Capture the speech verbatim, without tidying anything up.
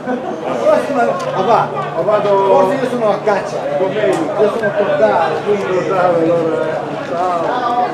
La prossima, ah, va, ma vado. Forse io sono a caccia. Io sono portale, quindi portale, allora, eh. Ciao.